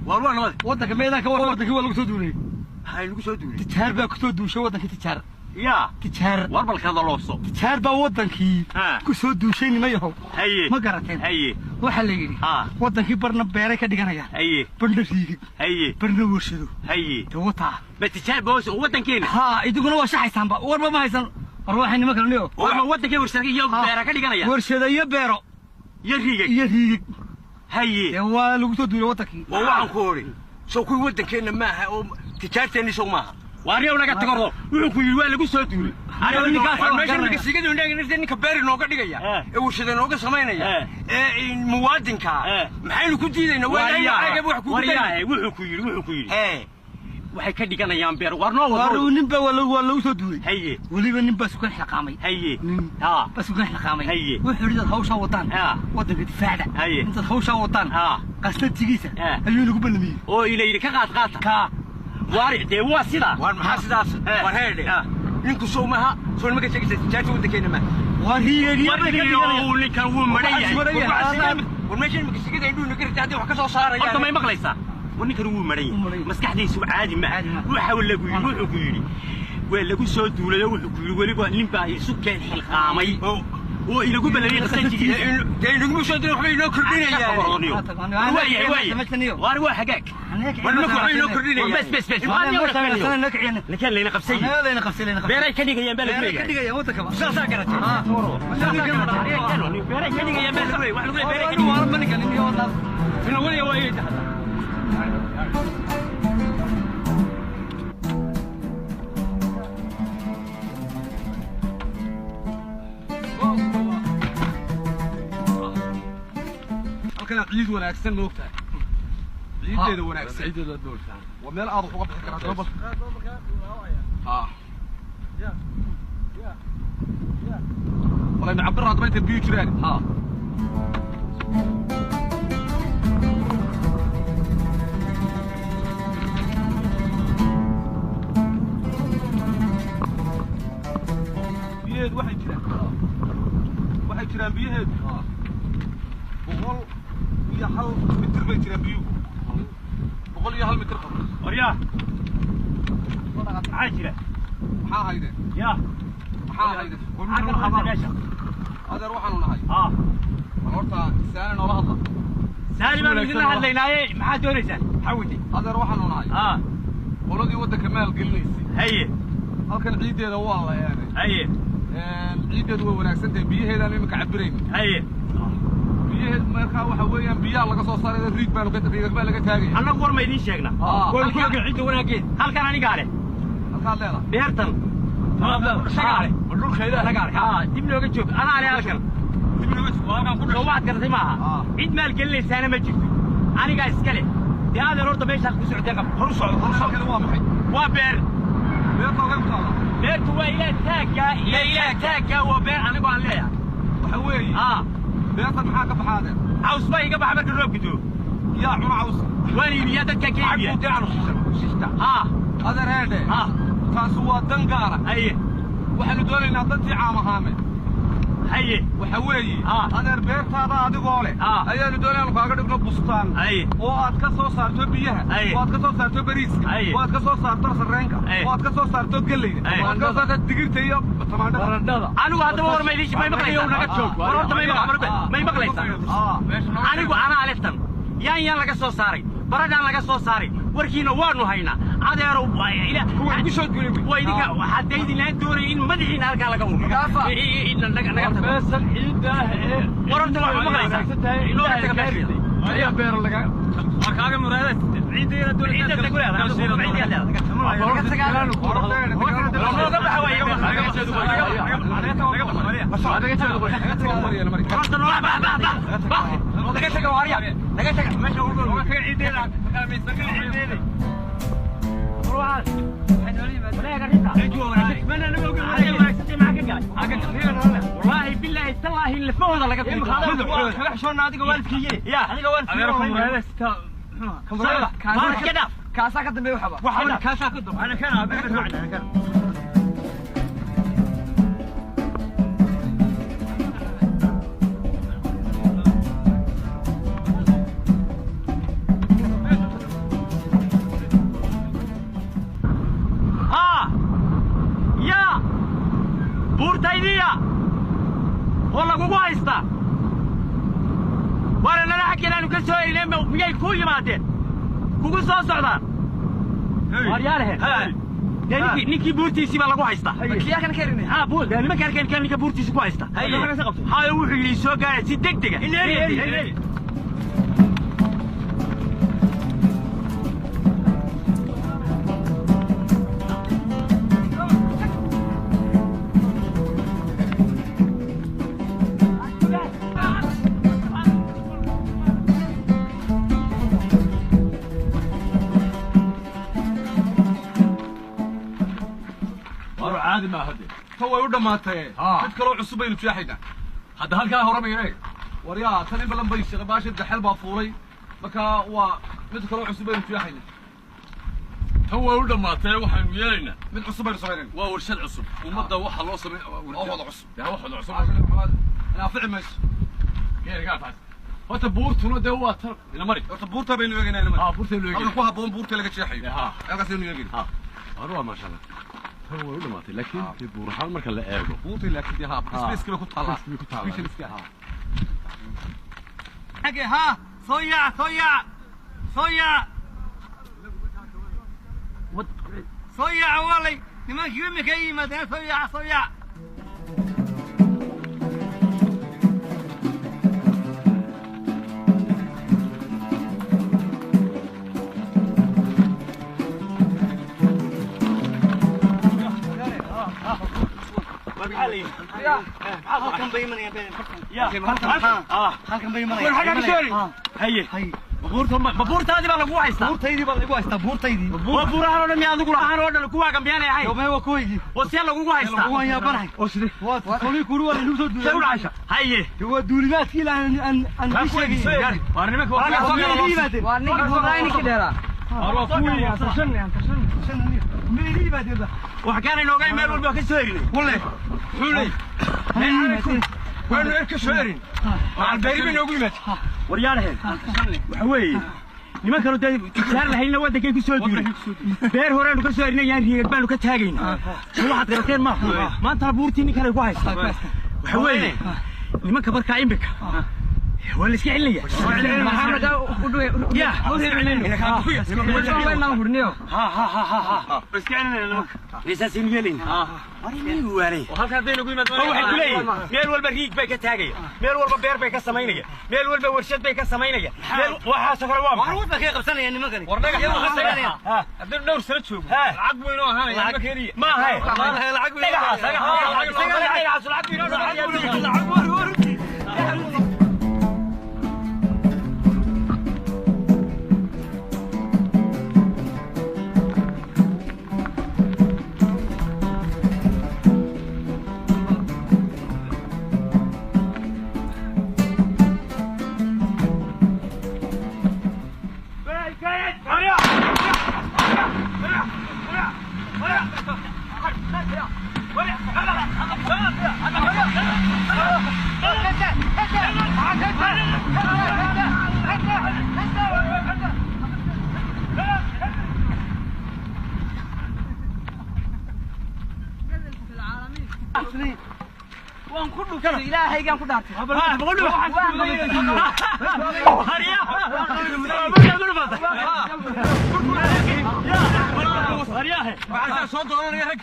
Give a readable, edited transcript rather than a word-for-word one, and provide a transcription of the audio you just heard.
Waar waa nabad. Waddanka meedaanka war waddankii waa lagu soo duulay. Maxaa lagu soo duulay? Tijaar baa kusoo duushay waddankii, tijaar. Yaa tijaar. War balkada loobso. Tijaar baa waddankii ku soo duushay, nimayahow. Haye. Ma garateen? Haye. Waxaa la yidhi waddankii barna beeray ka dhiganayaan. Haye. Barna riigig. Haye. Barna warshado. Haye. Dee wataa. Ma tijaar boos oo waddankeena? Haa, idiguna waa shaxaysaanba, warba ma haysan. War waxay niman kale niyo. War ma waddankee warshada iyo beera ka dhiganaya? Warshado iyo beero. Iyo riigig. Iyo riigig. Haye. Dee waa lagu soo duulay waddankii. Waa waxaan ku odhi soo kuwii waddankeenna maaha oo tijaarteenni sow maaha. Waaryow naga tagordo, wuxuu ku yidhi waa lagu soo duulay. Meesha ninka siigada indhaha, ninka beeri nooga dhigaya ee warshada nooga samaynaya ee muwaadinka, maxaynu ku diidaynaa? Waa wax kugu waryaahe, wuxuu ku yidhi, wuxuu ku yidhi waxay ka dhiganayaan beer. War noo war nin baa waa lagu soo duulay. Haye. Weliba nin baa sukan xilqaamay. Haye. Nin baa sukan xilqaamay. Haye. Wuxuu yidhi intaad hawshaa wadaan waddanka difaacda, intaad hawshaa wadaan qasnatigiisa ayuu nagu ballamiyey oo ila yidhi ka qaad qaata kaa. Waari dee waa sidaa. War maxaa sidaas? War heedhe, ninku sow maaha, soo nimanka sheegaysa tijaarta waddankeena maaha. Waa riigeegiyo bay ka dhiganayaan. Ninkan wuu maran yahay. War meesha nimanka sigada indhuhu naga ritay haddii wax ka soo saarayaan. Horta may maqlaysaa? War ninkan wuu maran yahay, maskaxdiisu caadi ma waxa lagu yidhi. Wuxuu ku yidhi waa lagu soo duulay oo wuxuu ku yidhi weliba nin baa isu keen xilqaamay oo inagu balamiyey qasanjigiisa. Dee inaguma soo duulay, waxbay inoo kordhinayaan. Waayahay, waayahay, waar waa hagaag. War nimanku waxbay inoo kordhinayaan. Bes bes bes, ninkan layna qabsay, beeray ka dhigayaan baa lagu leeyahay. Saasaa garatay. Beeray ka dhigayaan baa lagu leeyahay, wax lagu leeyahay beeray ka dhigayaan. Ina weliga waa iyay taxata. Halkan ciid wanaagsan ma ogtahay? Ciideeda wanaagsan, ciideeda doortaan, waa meel aad wax uga bixi karaa dabal. Ha walay macabir hadba intay biyo jiraan. Ha, biyaheedu waxay jiraan, waxay jiraan biyaheedu 101 mitir bay jiraan biyuhu, 101 mitir qabo. Waryaa, maxaa jira? Maxaa haydeen? Yaa maxaa haydeen? Maxaa kala qabta meesha? Adeer, waxaanu nahay, bal horta saani noola hadla. Saali baanu idinla hadlaynaaye, maxaad doonaysaan? Maxaa weyday? Adeer, waxaanu nahay qoladii waddanka maal gelinaysay. Haye. Halkan ciiddeeda waa la eegay. Haye. Ciiddeedu way wanaagsan tahay, biyaheedaanu iminka cabirayna. Haye. Biyaheed markaa waxa weeyaan biyaha laga soo saaraya, riig baanu ka riigag baa laga taagaya. Annagu war ma idiin sheegnaa? Ciidda wanaaggeed halkan anigaa leh. Halkaad leedahay beertan? Dhulkeeda dib nooga joog, anaa leh halkan. Soo waxaad garatay maaha, cid maal gelinaysaana ma jirto, anigaa iska leh. Dee adeer, horta meeshaad ku socotee qab hor u socdo, hor u socdo. Waa maxay? Waa beer. Beerta halkay ku taallaa? Beertu waa ilaa taaggaa iyo ilaa taaggaa, waa beer anigoo aan leeyahay. Waxa weeye beertan maxaa ka baxaa adeer? Caws baa iga baxa marka roobka doo. Yaa cuna caws? Waan iibiyaa, dadkaa ka iibiya. Adeer heedhe, taasi waa dan gaara. Haye. Waxaanu doonaynaa dantii caam ahaame. Haye. Waxa weeye adeer, beertaada adigoo leh ayaanu doonaynaa kaaga dhigno bustaan. Haye. Oo aad ka soo saarto biyaha. Haye. Oo aad ka soo saarto bariiska. Haye. Oo aad ka soo saarto sarreenka. Haye. Oo aad ka soo saarto galleyda. Haye. Oo aad ka soo saarto digirta iyo tamaandhada. Barandhada. Anigu haddaba war ma idiin, may maqlaysaa? War horta may maqlaysaa? Anigu anaa leftan yaan yaan laga soo saaray, baradhaan laga soo saaray, warkiina waanu haynaa adeerow. Ku soo duulay wey. Waa idinka haddaydinaan doonaya in madaxiina halkaa laga ururo. Beesan ciidda ah ee War horta wax ma maqlaysaa? Inooga taga meesha. Ayaa beero laga War kaaga muraayada ciidda ciidda ku leedahay, ciidda leedahay. Nooga baxa waay. Horta nooga bax, bax, bax, bax. Naga taga waarya, naga taga meesha ugu naga taga ciideeda, ciideeda. والله بالله تالله لفوضى لقد kaga xishoonna adiga waalidkiiye. يا adiga waalidkiiye. كده. Kaasaa ka dambeeya waxaba. Waxa kaasaa ka dambeeya. Ana kana ana kana. Ku yimaadeen, kugu soo socdaan. Waaryaalahe, dee ninkii buurtiisii baa lagu haystaa. Kiyaa kan ka erinay? Ha, buur dee nimanka arkeen kan ninka buurtiisi ku haysta. Hayo, wuxuu yidhi soo gaara si deg dega. War caadi maaha dee. Tan way u dhammaatay. Ah. Mid kaloo cusub baynu jeexaynaa. Hadda halkaa hore ma eeg. Waryaa, tan in badan bay shaqo baasha daxel baa fuulay, marka waa mid kaloo cusub baynu jeexaynaa. Tan way u dhammaatay, waxaynu yeelaynaa mid cusub baynu samaynayna. Waa warshad cusub, ummadda waxa loo samey oo wada cusub. Dee wax wada cusub. Anaafici mayso. Geerigaa taas horta buurtuna dee waa tan ina mari. Horta buurta baynu eegaynaa inama. Haa, buurtaynu halka eegayna ku habboon buurta laga jeexayo. Ha. Halkaasaynu eegayna. Ha, hore waa maasha Allah, tan way u dhammaatay, laakiin dee buur ahaan marka la eego buurta, laakiin dee haa, space bay ku taallaa. Space bay ku taallaa. Specialist ha. Xagee? Haa, soo yaac, soo yaac, soo yaac, soo yaaca waalay. Nimankii imika yimaadeen, soo yaaca, soo yaac. Halkan bay imanayaan, halkan, halkan bay imanayaan. War xaggaa ka soo eri. Haye, babuurtaadii baa lagu haystaa. Buurtaydii baa lagu haystaa, buurtaydii. Waa buurahan oo dhan miyaa adigu lahaan oo dhan kuwaaga miyaanay ahayn? Yoomee, waa kuwaygii. Oo see lagugu haystaa? Waan yaabanahay. Oo sidee? Waa solii kuri, waa lagu soo See u duulay. dhacaysa? Haye. Dee waa duulimaadkii ilaa aan aan sheegay. Waar nimanka Waa miyay yimaadeen? Waa ninkii buuraa, ninkii dheeraa. Waar waa kuwii. Miyay yimaadeen ba? Wax kaana inooga meel walba ka soo erinay. Walle muxuu leeyahay? Waanu er ka soo erin, macalbeeri bay noogu yimaad. Waryaalahe, waxa weeye nimankanu dee tijaar lahayna waddankay ku soo duulay. Beer horeanu ka soo erinay, yaan riigag baanu ka taagaynaa. Soo waxaad garateen maaha, maantana buurtii ninkanay ku haystaa. Waxa weeye nimanka markaa imika waa la iska celinaya. Ya ha ha ha ha ha, iska celinaya nimanka, saasaynu yeelayna. War miyu waalay? Halka hadday nagu yimaad oo waxay ku leeyihiin meel walba riig bay ka taagaya, meel walba beer bay ka samaynaya, meel walba warshad bay ka samaynaya, meel waxaasoo kale waa maxay? War waddankay qabsanayaan nimankani. War dhagax Iyagu qabsanayaan. haddii dhowr sano joogo Ha. lacag weyn oo ahaanaya ma keenaya. Ma ahay Lacag weyn. Dhagaxaas, dhagaxaas lacag weyn oo Lacag war war. Waan ku dhuftay, ilaahaygaan ku dhaartay. Waxaa soo dooranaya rag.